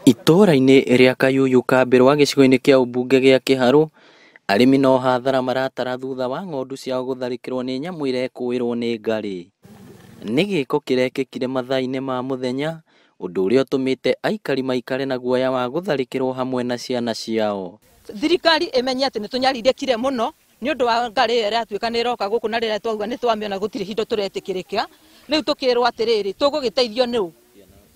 Itũũra-inĩ rĩa Kayuyu Kambĩrwa gĩcigo-inĩ kĩa ũmbunge gĩa Kĩharũ, arĩmi no hathara maratara thutha wa ng'ondu ciao gũtharĩkĩrwo nĩ nyamũ irekũĩrwo nĩ ngarĩ. Nĩ gĩko kĩrekĩkire mathaa-inĩ ma mũthenya, ũndũ ũrĩa ũtũmĩte aikari maikare na guoya wa gũtharĩkĩrwo hamwe na ciana ciao. Thirikari ĩmenye atĩ nĩ tũnyarirĩkire mũno nĩ ũndũ wa ngarĩ ĩyo ĩratuĩka nĩ ĩroka gũkũ na rĩrĩa twauga nĩ twamĩona gũtirĩ hingo tũretĩkĩrĩka. Rĩu tũkĩrwo atĩrĩrĩ, tũgũgĩteithio nĩ ũ?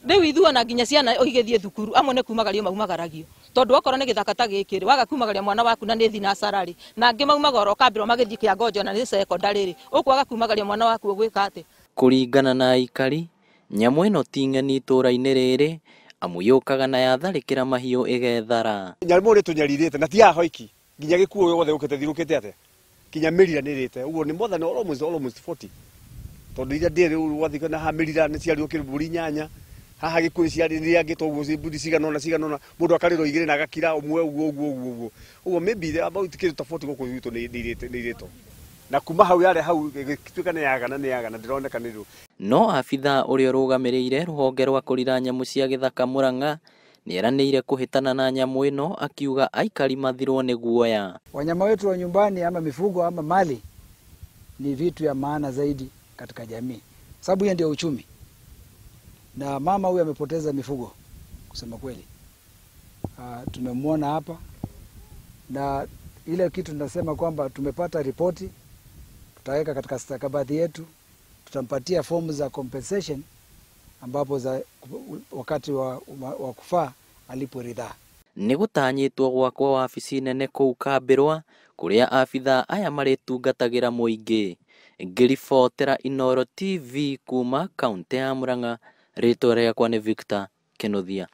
Rĩu ithuĩ ona nginya ciana igĩthiĩ thukuru amwe nĩ kumagario maumagaragio tondũ okorwo nĩ gĩthaka ta gĩkĩ rĩ, waga kumagaria mwana waku na nĩ thinacara rĩ, na angĩ maumaga oro kambĩrwo magĩthiĩ Kĩangonjo na nĩ cekondarĩ rĩ, ũkwaga kumagaria mwana waku ũgwĩka atĩa? Kũringana na aikari, nyamũ ĩno ti ng'eni itũũra-inĩ rĩrĩ, amu yũkaga na yatharĩkĩra mahiũ ĩgethara. Nyamũ nĩ tũnyarirĩte na ti haha hoiki nginya gĩkuũ gĩothe gũkĩte thirũkĩte atĩa nginya mĩrira nĩ ĩrĩte ũguo nĩ more than almost 40 tondũ iria ndĩ rĩu gwathiĩ na haha mĩrira nĩ ciarĩo mbũri inyanya haha gĩkuũ ciarĩ nĩ angĩ toguo mbũri cigana ũna cigana ũna mũndũ akarĩrwo igĩrĩ na agakira ũmwe ũguo ũguo ũguo ũguo ũguo maybe about kĩndũ ta 40 gũkũ gwitũ nĩ irĩte nĩ irĩtwo na kuma hau yarĩ hau ĩgĩtuĩka nĩ yagana nĩ yagana ndĩroneka nĩ rĩu. No abithaa ũrĩa ũrũgamĩrĩire rũhonge rwa kũrira nyamũ cia gĩthaka Murang'a nĩeranĩire kũhĩtana na nyamũ ĩno akiuga aikari mathirwo nĩ guoya. Wanyama wetu wa nyumbani ama mifugo ama mali ni vitu ya maana zaidi katika jamii, sababu hiyo ndio uchumi. Na mama huyu amepoteza mifugo kusema kweli. Tumemwona hapa na ile kitu tunasema kwamba tumepata ripoti, tutaweka katika stakabadhi yetu, tutampatia fomu za compensation ambapo za wakati wa kufaa alipo ridhaa. Nĩ gũtanyĩtwo gwakwo wabici nene kũu Kambĩrwa kũrĩa abithaa aya marĩtungatagĩra mũingĩ. Ngĩribotera Inooro TV kuma kaũntĩ ya Murang'a, rĩtwa rĩakwa nĩ Victor Kĩnuthia.